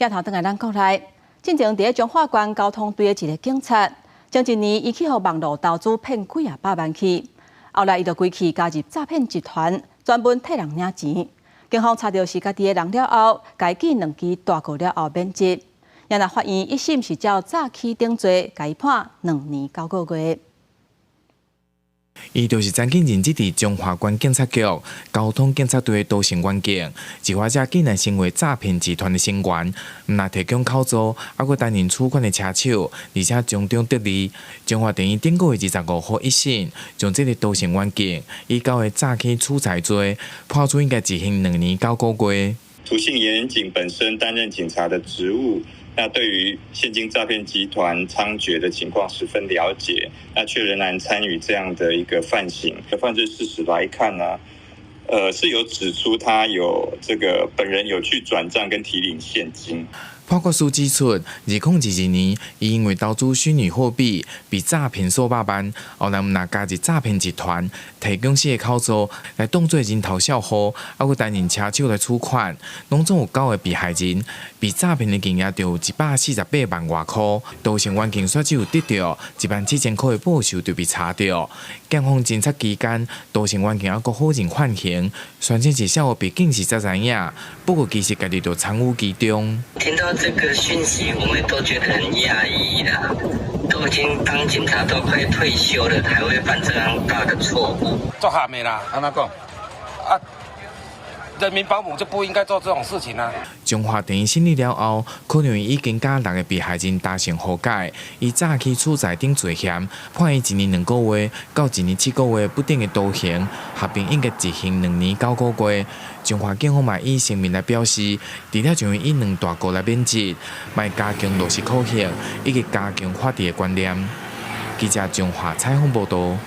鏡頭轉來咱國內，進前佇咧彰化縣交通隊的一個警察，前一年伊去予網路投資騙幾仔百萬去，後來伊就規氣加入詐騙集團，專門替人領錢。警方查著是家己的人了後，共伊記兩支大告了後免職。然後法院一審是照詐欺等罪，共伊判2年9個月。伊就是曾經任職佇彰化縣警察局交通警察隊的杜姓員警，一發者竟然成為詐騙集團的成員，毋但提供口座，猶閣擔任取款的車手，而且從中得利。彰化地院頂個月25號一審，將這个杜姓員警以九个詐欺取財罪，判處應該執行2年9個月。涂姓員警本身擔任警察的職務。那對於現金詐騙集團猖獗的情況十分了解，那卻仍然參與這樣的一個犯行。犯罪事實來看呢，是有指出他有這個本人有去轉賬跟提領現金。判決書指出，2022年，伊因為投資虛擬貨幣被詐騙數百萬，後來毋但加入詐騙集團，提供四个口座來當做人頭帳戶，猶閣擔任車手來取款，攏總有九个被害人，被詐騙的金額就有148萬外箍。杜姓員警煞只有得著1萬7千箍的報酬就被查著。檢方偵查期間，杜姓員警猶閣否認犯行，宣稱是痟予別警時才知影，不過其實家己就參與其中。聽到這個訊息，我們都覺得很訝異啦。都已經當警察都快退休了，還會犯這樣大的錯誤？足慘的啦，按怎講？啊，人民保姆就不應該做這種事情啊！彰化地院審理了後，可能已經佮六个被害人達成和解，以詐欺取財等罪嫌，判伊1年2個月到1年7個月不等的徒刑，合併應該執行2年9個月。彰化警方嘛以聲明來表示，除了將伊以兩大告來免職，嘛加強落實考核，以及加強法治的觀念。記者彰化採訪報導。